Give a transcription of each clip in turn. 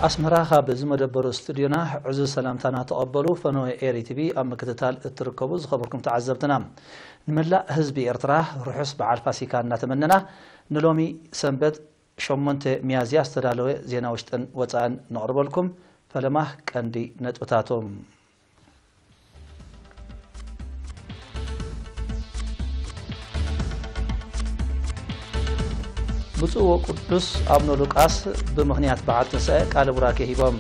ኣስመራ ካብ ዝመደበሩ ስቱድዮና ዕዙዝ ሰላምታና ተቐበሉ። ፈነወ ኤሪ ቲቪ ኣብ ምክትታል እትርከቡ ዝኸበርኩም ተዓዘብትና፣ ንመላእ ህዝቢ ኤርትራ ርሑስ በዓል ፋሲካ እናተመነና፣ ንሎሚ ሰንበት ሸሞንተ ሚያዝያ ዝተዳለወ ዜና ውሽጥን ወጻእን ነቕርበልኩም። ፈለማ ቀንዲ ነጥብታቶም። ብፁዕ ወቅዱስ ኣቡነ ሉቃስ ብምኽንያት በዓል ትንሳኤ ቃለ ቡራኬ ሂቦም።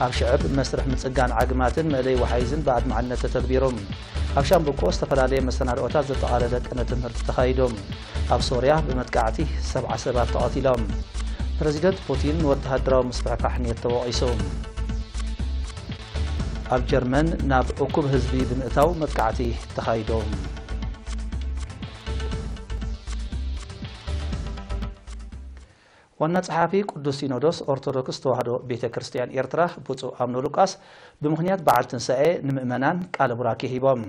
ኣብ ሽዕብ መስርሕ ምጽጋን ዓግማትን መእለይ ወሓይዝን ብኣድማዕነት ተተግቢሩ። ኣብ ሻምብቆ ዝተፈላለየ መሰናድኦታት ዘጠቓለለ ቅነ ትምህርቲ ተኻይዱ። ኣብ ሶርያ ብመጥቃዕቲ ሰብዓ ሰባት ተቐቲሎም። ፕረዚደንት ፑቲን ንወተሃደራዊ ምስፍሕፋሕ ኔቶ ወቒሱ። ኣብ ጀርመን ናብ እኩብ ህዝቢ ብምእታው መጥቃዕቲ ተኻይዱ። ዋና ጸሓፊ ቅዱስ ሲኖዶስ ኦርቶዶክስ ተዋህዶ ቤተ ክርስቲያን ኤርትራ ብፁዕ ኣቡነ ሉቃስ ብምኽንያት በዓል ትንሳኤ ንምእመናን ቃለ ቡራኬ ሂቦም።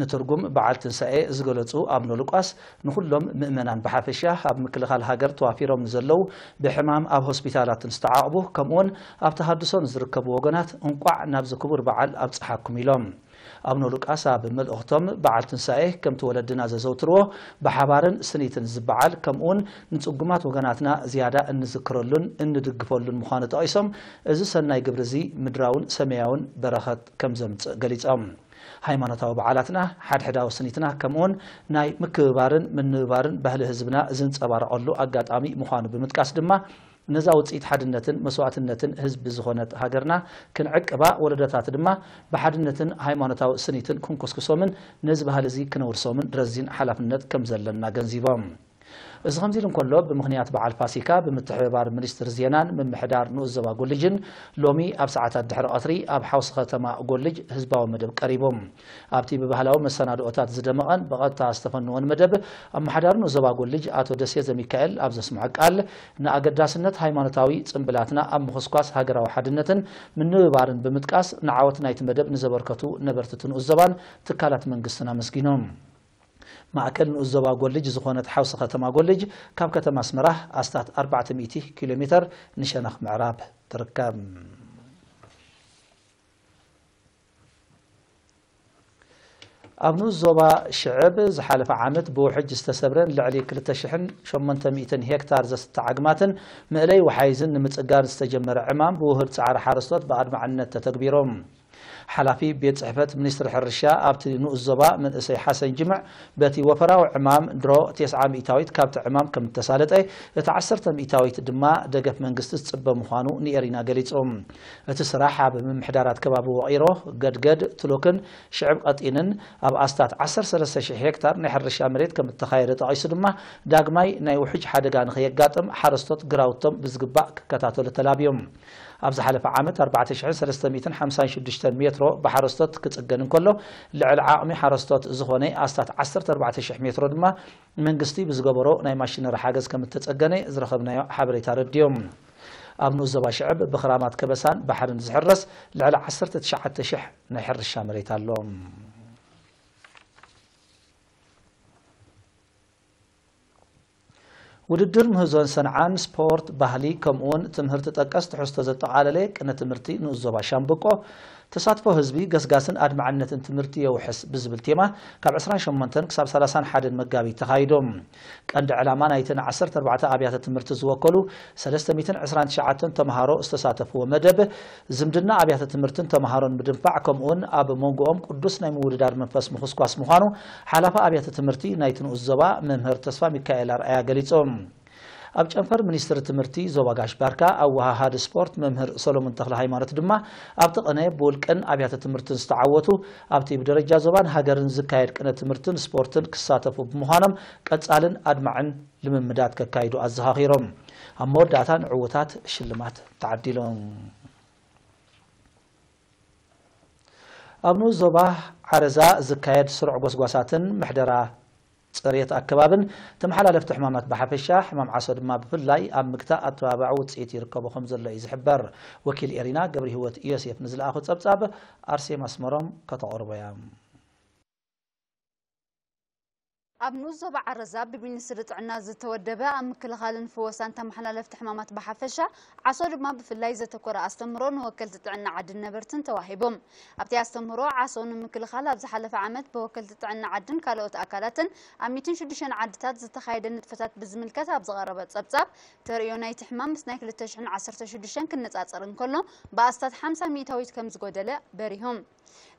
ንትርጉም በዓል ትንሳኤ ዝገለጹ ኣቡነ ሉቃስ ንኹሎም ምእመናን ብሓፈሻ ኣብ ምክልኻል ሃገር ተዋፊሮም ንዘለዉ ብሕማም ኣብ ሆስፒታላትን ዝተዓቕቡ ከምኡውን ኣብ ተሃድሶን ዝርከቡ ወገናት እንቋዕ ናብዚ ክቡር በዓል ኣብጽሓኩም ኢሎም። ኣቡነ ሉቃስ ኣብ መልእኽቶም በዓል ትንሳኤ ከምቲ ወለድና ዘዘውትርዎ ብሓባርን ስኒትን ዝበዓል ከምኡውን ንጽጉማት ወገናትና ዝያዳ እንዝክረሉን እንድግፈሉን ምዃኑ ጠቒሶም እዚ ሰናይ ግብሪ እዚ ምድራውን ሰማያውን በረኸት ከም ዘምጽእ ገሊጾም። ሃይማኖታዊ በዓላትና ሓድሕዳዊ ስኒትና ከምኡውን ናይ ምክብባርን ምንብባርን ባህሊ ህዝብና ዝንጸባረቐሉ ኣጋጣሚ ምዃኑ ብምጥቃስ ድማ ነዛ ውጽኢት ሓድነትን መስዋእትነትን ህዝቢ ዝኾነት ሃገርና ክንዕቅባ ወለዶታት ድማ ብሓድነትን ሃይማኖታዊ ስኒትን ክንኩስኩሶምን ነዚ ባህሊ እዚ ክነውርሶምን ረዚን ሓላፍነት ከም ዘለና ገንዚቦም። እዚ ከምዚ ኢሉ እንከሎ ብምኽንያት በዓል ፋሲካ ብምትሕብባር ሚኒስትር ዜናን ምምሕዳር ንኡስ ዞባ ጎልጅን ሎሚ ኣብ ሰዓታት ድሕሪ ቀትሪ ኣብ ሓውሲ ከተማ ጎልጅ ህዝባዊ መደብ ቀሪቡ። ኣብቲ ብባህላዊ መሰናድኦታት ዝደመቐን ብቐጥታ ዝተፈነወን መደብ ኣመሓዳሪ ንኡስ ዞባ ጎልጅ ኣቶ ደሴ ዘሚካኤል ኣብ ዘስምዖ ቃል ንኣገዳስነት ሃይማኖታዊ ጽምብላትና ኣብ ምኹስኳስ ሃገራዊ ሓድነትን ምንብባርን ብምጥቃስ ንዓወት ናይቲ መደብ ንዘበርከቱ ነበርቲ እቲ ንኡስ ዞባን ትካላት መንግስትን ኣመስጊኑ። ማእከል ንኡስ ዞባ ጎልጅ ዝኾነት ሓውሲ ከተማ ጎልጅ ካብ ከተማ ኣስመራ ኣስታት ኣርባዕተ ሚእቲ ኪሎ ሜተር ንሸነኽ ምዕራብ ትርከብ። ኣብ ንኡስ ዞባ ሽዕብ ዝሓለፈ ዓመት ብውሕጅ ዝተሰብረን ልዕሊ ክልተ ሽሕን ሸሞንተ ሚእትን ሄክታር ዘስተ ዓግማትን መእለይ ወሓይዝን ንምጽጋን ዝተጀመረ ዕማም ብውህድ ጻዕሪ ሓረስቶት ብኣድማዕነት ተተግቢሮም። ሓላፊ ቤት ጽሕፈት ሚኒስትሪ ሕርሻ ኣብቲ ንኡስ ዞባ መንእሰይ ሓሰን ጅምዕ በቲ ወፈራዊ ዕማም ድሮ ተስዓ ሚእታዊት ካብቲ ዕማም ከም እተሳለጠ፣ እቲ ዓሰርተ ሚእታዊት ድማ ደገፍ መንግስቲ ዝጽበ ምዃኑ ንኤሪና ገሊጹ። እቲ ስራሕ ኣብ ምምሕዳራት ከባቢ ወቒሮ፣ ገድገድ፣ ትሎክን ሽዕብ ቀጢንን ኣብ ኣስታት ዓሰርተ ሰለስተ ሽሕ ሄክታር ናይ ሕርሻ መሬት ከም እተኻየደ ጠቒሱ ድማ፣ ዳግማይ ናይ ውሕጅ ሓደጋ ንኸየጋጥም ሓረስቶት ግራውቶም ብዝግባእ ክከታተሉ ተላብዮም። ኣብ ዝሓለፈ ዓመት ኣርባዕተ ሽሕን ሰለስተ ሚእትን ሓምሳን ሽዱሽተን ሜትሮ ብሓረስቶት ክጽገን እንከሎ፣ ልዕሊ ዓቕሚ ሓረስቶት ዝኾነ ኣስታት ዓሰርተ ኣርባዕተ ሽሕ ሜትሮ ድማ መንግስቲ ብዝገበሮ ናይ ማሽነሪ ሓገዝ ከም እተጸገነ ዝረኸብናዮ ሓበሬታ ኣረዲኡ። ኣብ ንኡስ ዞባ ሽዕብ ብኽራማት ከበሳን ባሕርን ዝሕረስ ልዕሊ ዓሰርተ ትሽዓተ ሽሕ ናይ ሕርሻ መሬት ኣሎ። ውድድር ምህዞን ሰንዓን ስፖርት፣ ባህሊ፣ ከምኡውን ትምህርቲ ጠቀስ ትሕዝቶ ዘጠቓለለ ቅነ ትምህርቲ ንኡስ ዞባ ሻምብቆ፣ ተሳትፎ ህዝቢ፣ ገስጋስን ኣድማዕነትን ትምህርቲ የውሕስ ብዝብል ቴማ ካብ ዕስራን ሸሞንተን ክሳብ ሰላሳን ሓደን መጋቢት ተኻይዱ። ቀንዲ ዕላማ ናይተን ዓሰርተ ኣርባዕተ ኣብያተ ትምህርቲ ዝወከሉ ሰለስተ ሚእትን ዕስራን ትሽዓተን ተምሃሮ ዝተሳተፍዎ መደብ፣ ዝምድና ኣብያተ ትምህርትን ተምሃሮን ምድንፋዕ፣ ከምኡውን ኣብ መንጎኦም ቅዱስ ናይ ምውድዳር መንፈስ ምኹስኳስ ምዃኑ ሓላፊ ኣብያተ ትምህርቲ ናይቲ ንኡስ ዞባ መምህር ተስፋ ሚካኤል ኣርኣያ ገሊጾም። ኣብ ጨንፈር ሚኒስትሪ ትምህርቲ ዞባ ጋሽ ባርካ ኣወሃሃዲ ስፖርት መምህር ሰሎሞን ተኽለ ሃይማኖት ድማ ኣብቲ ቅነ ብውልቅን ኣብያተ ትምህርትን ዝተዓወቱ ኣብቲ ብደረጃ ዞባን ሃገርን ዝካየድ ቅነ ትምህርትን ስፖርትን ክሳተፉ ብምዃኖም ቀጻልን ኣድማዕን ልምምዳት ከካይዱ ኣዘኻኺሮም። ኣብ መወዳእታ ንዕውታት ሽልማት ተዓዲሎም። ኣብ ንኡስ ዞባ ዓረዛ ዝካየድ ስሩዕ ጎስጓሳትን ምሕደራ ጽሬት ኣከባብን ተመሓላለፍቲ ሕማማት ብሓፈሻ፣ ሕማም ዓሶ ድማ ብፍላይ ኣብ ምግታእ ኣተባባዒ ውጽኢት ይርከቦ ከም ዘሎ እዩ ዝሕበር። ወኪል ኤሪና ገብረ ህይወት ዮሴፍ ንዝለኣኹ ጸብጻብ ኣርሴማ ኣስመሮም ከተቕርቦ እያ። ኣብ ንኡስ ዞባ ዓረዛ ብሚኒስትሪ ጥዕና ዝተወደበ ኣብ ምክልኻልን ፍወሳን ተመሓላለፍቲ ሕማማት ብሓፈሻ፣ ዓሶ ድማ ብፍላይ ዘተኮረ ኣስተምህሮ ንወከልቲ ጥዕና ዓድን ነበርትን ተዋሂቦም። ኣብቲ ኣስተምህሮ ዓሶ ንምክልኻል ኣብ ዝሓለፈ ዓመት ብወከልቲ ጥዕና ዓድን ካልኦት ኣካላትን ኣብ ሚእትን ሽዱሽተን ዓድታት ዝተኻየደ ንጥፈታት ብዝምልከት ኣብ ዝቐረበ ጸብጻብ፣ ተርእዮ ናይቲ ሕማም ምስ ናይ ክልተ ሽሕን ዓሰርተ ሽዱሽተን ክነጻጸር እንከሎ ብኣስታት ሓምሳ ሚእታዊት ከም ዝጎደለ በሪሆም።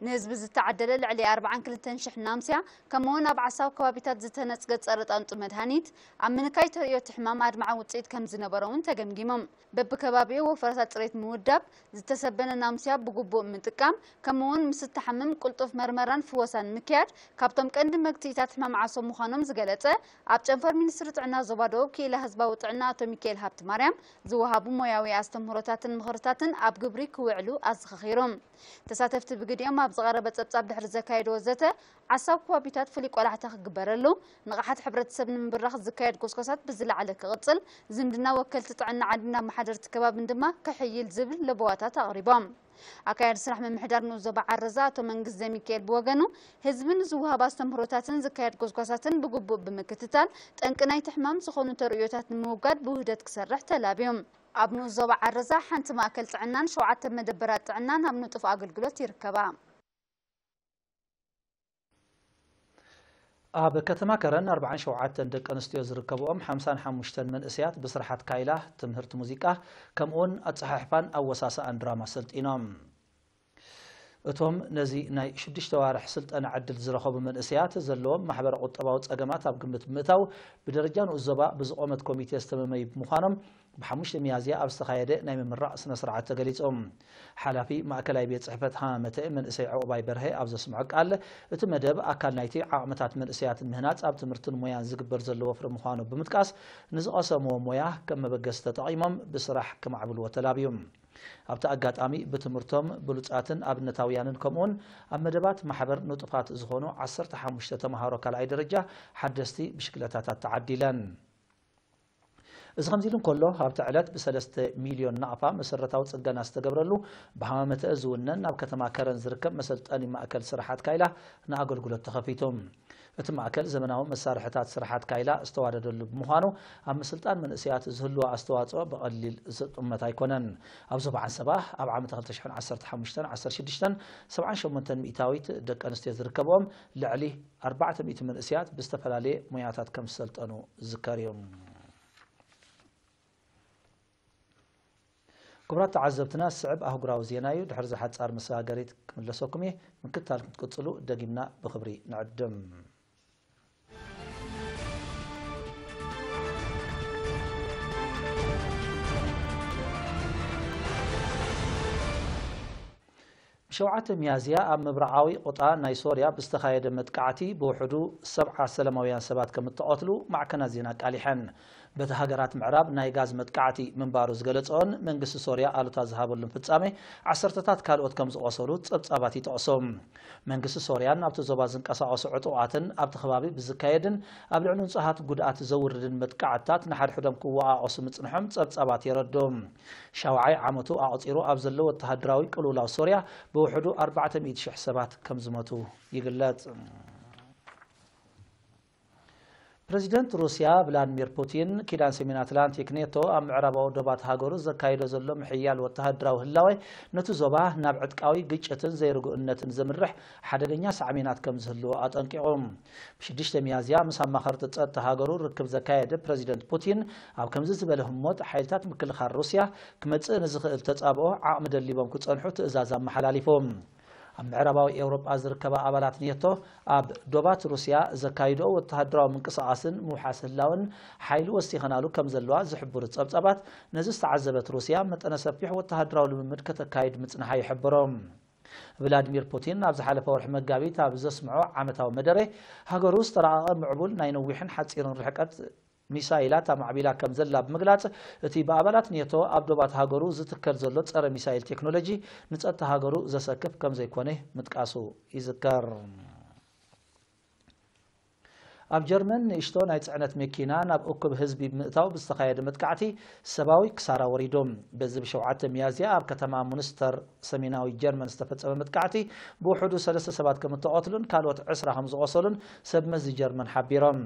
ንህዝቢ ዝተዓደለ ልዕሊ ኣርባዓን ክልተን ሽሕ ናምስያ፣ ከምኡውን ኣብ ዓሳብ ከባቢታት ዝተነጽገ ጸረ ጣንጡ መድሃኒት፣ ኣብ ምንካይ ተርእዮ እቲ ሕማም ኣድማዒ ውጽኢት ከም ዝነበሮ እውን ተገምጊሞም። በብከባቢኡ ወፈራታት ጽሬት ምውዳብ፣ ዝተሰበነ ናምስያ ብግቡእ ምጥቃም፣ ከምኡውን ምስ እትሓምም ቅልጡፍ መርመራን ፍወሳን ምክያድ፣ ካብቶም ቀንዲ መግትኢታት ሕማም ዓሶ ምዃኖም ዝገለጸ፣ ኣብ ጨንፈር ሚኒስትሪ ጥዕና ዞባ ደቡብ ክኢላ ህዝባዊ ጥዕና ኣቶ ሚካኤል ሃብተማርያም፣ ዝወሃቡ ሞያዊ ኣስተምህሮታትን ምኽርታትን ኣብ ግብሪ ክውዕሉ ኣዘኻኺሮም። ተሳተፍቲ ብግዲኦም ኣብ ዝቐረበ ጸብጻብ ድሕሪ ዘካየድዎ ዘተ፣ ዓሳብ ከባቢታት ፍሉይ ቆላሕታ ክግበረሉ፣ ንቕሓት ሕብረተሰብ ንምብራኽ ዝካየድ ጎስጓሳት ብዝለዓለ ክቕጽል፣ ዝምድና ወከልቲ ጥዕና ዓድን ኣመሓደርቲ ከባብን ድማ ክሕይል ዝብል ለበዋታት ኣቕሪቦም። ኣካያዲ ስራሕ ምምሕዳር ንኡስ ዞባ ዓረዛ ኣቶ መንግስት ዘሚካኤል ብወገኑ፣ ህዝቢ ንዝወሃብ ኣስተምህሮታትን ዝካየድ ጎስጓሳትን ብግቡእ ብምክትታል፣ ጠንቂ ናይቲ ሕማም ዝኾኑ ተርእዮታት ንምውጋድ ብውህደት ክሰርሕ ተላብዮም። ኣብ ንኡስ ዞባ ዓረዛ ሓንቲ ማእከል ጥዕናን ሸውዓተ መደበራት ጥዕናን ኣብ ንጡፍ ኣገልግሎት ይርከባ። ኣብ ከተማ ከረን ኣርባዓን ሸውዓተን ደቂ ኣንስትዮ ዝርከብኦም ሓምሳን ሓሙሽተን መንእሰያት ብስርሓት ካይላ፣ ትምህርቲ ሙዚቃ፣ ከምኡውን ኣጸሓሕፋን ኣወሳስኣን ድራማ ሰልጢኖም። እቶም ነዚ ናይ ሽዱሽተ ዋርሕ ስልጠና ዕድል ዝረኸቡ መንእሰያት ዘለዎም ማሕበረ ቁጠባዊ ጸገማት ኣብ ግምት ብምእታው ብደረጃ ንኡስ ዞባ ብዝቖመት ኮሚቴ ዝተመመዩ ብምዃኖም ብሓሙሽተ ሚያዝያ ኣብ ዝተኻየደ ናይ ምምራቕ ስነ ስርዓት ተገሊጹ። ሓላፊ ማእከላይ ቤት ጽሕፈት ሃመተ መንእሰይ ዕቑባይ በርሀ ኣብ ዘስምዖ ቃል፣ እቲ መደብ ኣካል ናይቲ ዓቕምታት መንእሰያት ምህናጽ ኣብ ትምህርትን ሞያን ዝግበር ዘሎ ወፍሪ ምዃኑ ብምጥቃስ፣ ንዝቐሰምዎ ሞያ ከም መበገሲ ተጠቒሞም ብስራሕ ከማዕብልዎ ተላብዩ። ኣብቲ ኣጋጣሚ ብትምህርቶም ብሉጻትን ኣብነታውያንን ከምኡውን ኣብ መደባት ማሕበር ንጡፋት ዝኾኑ ዓሰርተ ሓሙሽተ ተምሃሮ ካልኣይ ደረጃ ሓደስቲ ብሽክለታታት ተዓዲለን። እዚ ከምዚ ኢሉ እንከሎ፣ ኣብቲ ዕለት ብሰለስተ ሚልዮን ናቕፋ መሰረታዊ ጽገና ዝተገብረሉ ብሃማመተአ ዝውነን ኣብ ከተማ ከረን ዝርከብ መሰልጠኒ ማእከል ስራሓት ካይላ ንኣገልግሎት ተኸፊቱ። እቲ ማእከል ዘመናዊ መሳርሕታት ስራሓት ካይላ ዝተዋደደሉ ብምዃኑ፣ ኣብ ምስልጣን መንእሰያት ዝህልዎ ኣስተዋጽኦ ብቐሊል ዝጥመት ኣይኮነን። ኣብ ዞባ ዓንሰባ ኣብ ዓመተ ክልተ ሽሕን ዓሰርተ ሓሙሽተን ዓሰርተ ሽዱሽተን ሰብዓን ሸሞንተን ሚእታዊት ደቂ ኣንስትዮ ዝርከብኦም ልዕሊ ኣርባዕተ ሚእቲ መንእሰያት ብዝተፈላለየ ሞያታት ከም ዝሰልጠኑ ዝዝከር እዩ። ክቡራት ተዓዘብትና፣ ዝስዕብ ኣህጉራዊ ዜና እዩ። ድሕሪ እዚ ሓጻር መሰጋገሪት ክምለሰኩም እየ። ምክትታል ክትቅጽሉ ደጊምና ብኽብሪ ንዕድም። ብሸውዓተ ሚያዝያ ኣብ ምብራቓዊ ቁጣ ናይ ሶርያ ብዝተኻየደ መጥቃዕቲ ብውሕዱ ሰብዓ ሰላማውያን ሰባት ከም እተቐትሉ ማዕከናት ዜና ኣቃሊሐን። በቲ ሃገራት ምዕራብ ናይ ጋዝ መጥቃዕቲ ምንባሩ ዝገለጸኦን መንግስቲ ሶርያ ኣሉታ ዝሃበሉን ፍጻሜ፣ ዓሰርተታት ካልኦት ከም ዝቖሰሉ ጸብጻባት ይጠቕሱ። መንግስቲ ሶርያን ኣብቲ ዞባ ዝንቀሳቐሱ ዕጡቓትን ኣብቲ ከባቢ ብዝካየድን ኣብ ልዕሊ ንጹሃት ጉድኣት ዘውርድን መጥቃዕትታት ንሓድሕዶም ክወቓቐሱ ምጽንሖም ጸብጻባት የረድኡ። ሻውዓይ ዓመቱ ኣቑጺሩ ኣብ ዘሎ ወተሃደራዊ ቅልውላው ሶርያ ብውሕዱ ኣርባዕተ ሚእቲ ሽሕ ሰባት ከም ዝሞቱ ይግለጽ። ፕረዚደንት ሩስያ ቭላድሚር ፑቲን፣ ኪዳን ሰሜን ኣትላንቲክ ኔቶ ኣብ ምዕራባዊ ዶባት ሃገሩ ዘካይዶ ዘሎ ምሕያል ወተሃደራዊ ህላወ ነቲ ዞባ ናብ ዕጥቃዊ ግጭትን ዘይርጉእነትን ዘምርሕ ሓደገኛ ሳዕቤናት ከም ዝህልዎ ኣጠንቂቑ። ብሽዱሽተ ሚያዝያ ምስ ኣማኸርቲ ጸጥታ ሃገሩ ርክብ ዘካየደ ፕረዚደንት ፑቲን፣ ኣብ ከምዚ ዝበለ ህሞት ሓይልታት ምክልኻል ሩስያ ክመጽእ ንዝኽእል ተጻብኦ ዓቕሚ ደሊቦም ክጸንሑ ትእዛዝ ኣመሓላሊፉ። ኣብ ምዕራባዊ ኤውሮጳ ዝርከባ ኣባላት ኔቶ ኣብ ዶባት ሩስያ ዘካይድኦ ወተሃደራዊ ምንቅስቓስን ምውሓስ ህላወን ሓይሊ ወሲኸናሉ ከም ዘለዋ ዝሕብሩ ጸብጻባት፣ ነዚ ዝተዓዘበት ሩስያ መጠነ ሰፊሕ ወተሃደራዊ ልምምድ ከተካይድ ምጽንሓ ይሕብሮ። ቭላድሚር ፑቲን ኣብ ዝሓለፈ ወርሒ መጋቢት ኣብ ዘስምዖ ዓመታዊ መደረ፣ ሃገሩ ዝተራቐቐ ምዕቡል ናይ ነዊሕን ሓጺርን ርሕቀት ሚሳይላት ኣማዕቢላ ከም ዘላ ብምግላጽ፣ እቲ ብኣባላት ኔቶ ኣብ ዶባት ሃገሩ ዝትከል ዘሎ ጸረ ሚሳይል ቴክኖሎጂ ንጸጥታ ሃገሩ ዘሰክፍ ከም ዘይኮነ ምጥቃሱ ይዝከር። ኣብ ጀርመን ንእሽቶ ናይ ጽዕነት መኪና ናብ እኩብ ህዝቢ ብምእታው ብዝተኻየደ መጥቃዕቲ ሰብኣዊ ክሳራ ወሪዱ። በዚ ብ7 ሚያዝያ ኣብ ከተማ ሙንስተር ሰሜናዊ ጀርመን ዝተፈጸመ መጥቃዕቲ ብውሕዱ ሰለስተ ሰባት ከም እተቐትሉን ካልኦት ዕስራ ከም ዝቖሰሉን ሰብ መዚ ጀርመን ሓቢሮም።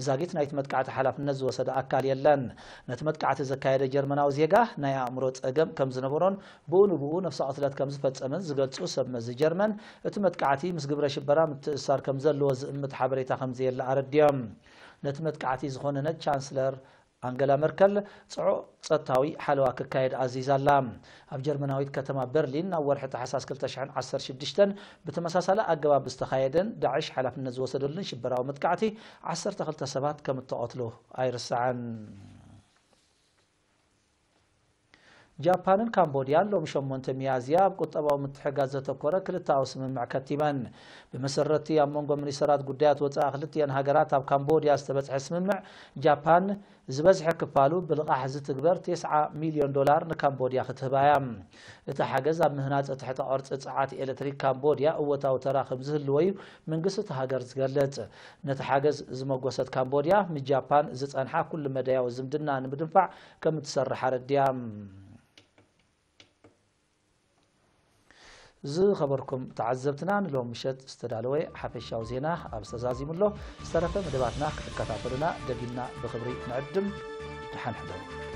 ዛጊት ናይቲ መጥቃዕቲ ሓላፍነት ዝወሰደ ኣካል የለን። ነቲ መጥቃዕቲ ዘካየደ ጀርመናዊ ዜጋ ናይ ኣእምሮ ጸገም ከም ዝነበሮን ብኡ ንብኡ ነፍሰ ቅትለት ከም ዝፈጸመን ዝገልጹ ሰብ መዚ ጀርመን፣ እቲ መጥቃዕቲ ምስ ግብረ ሽበራ ምትእስሳር ከም ዘለዎ ዝእምት ሓበሬታ ከም ዘየለ ኣረዲኦም። ነቲ መጥቃዕቲ ዝኾነነት ቻንስለር ኣንገላ መርከል ጽዑቕ ጸጥታዊ ሓለዋ ክካየድ ኣዚዛ ኣላ። ኣብ ጀርመናዊት ከተማ በርሊን ናብ ወርሒ ታሕሳስ ክልተ ሽሕን ዓሰርተ ሽዱሽተን ብተመሳሳሊ ኣገባብ ዝተኻየደን ዳዕሽ ሓላፍነት ዝወሰደሉን ሽበራዊ መጥቃዕቲ ዓሰርተ ክልተ ሰባት ከም እተቐትሉ ኣይርሳዕን። ጃፓንን ካምቦድያን ሎሚ ሸሞንተ ሚያዝያ ኣብ ቁጠባዊ ምትሕጋዝ ዘተኮረ ክልተኣዊ ስምምዕ ከቲመን። ብመሰረትቲ ኣብ መንጎ ሚኒስተራት ጉዳያት ወጻኢ ክልቲኣን ሃገራት ኣብ ካምቦድያ ዝተበጽሐ ስምምዕ፣ ጃፓን ዝበዝሐ ክፋሉ ብልቓሕ ዝትግበር ተስዓ ሚልዮን ዶላር ንካምቦድያ ክትህባ እያ። እቲ ሓገዝ ኣብ ምህናጽ ትሕተ ቅርጺ ጸዓት ኤሌክትሪክ ካምቦድያ እወታዊ ተራ ከም ዝህልዎ እዩ መንግስቲ እቲ ሃገር ዝገልጽ። ነቲ ሓገዝ ዝመጎሰት ካምቦድያ፣ ምስ ጃፓን ዝጸንሓ ኩሉ መዳያዊ ዝምድና ንምድንፋዕ ከም እትሰርሕ ኣረዲያ። ዝኸበርኩም ተዓዘብትና፣ ንሎም ምሸት ዝተዳለወ ሓፈሻዊ ዜና ኣብ ዝተዛዚሙ ኣሎ። ዝተረፈ መደባትና ክትከታተሉና ደጊምና ብኽብሪ ንዕድም። ደሓን ሕደሩ።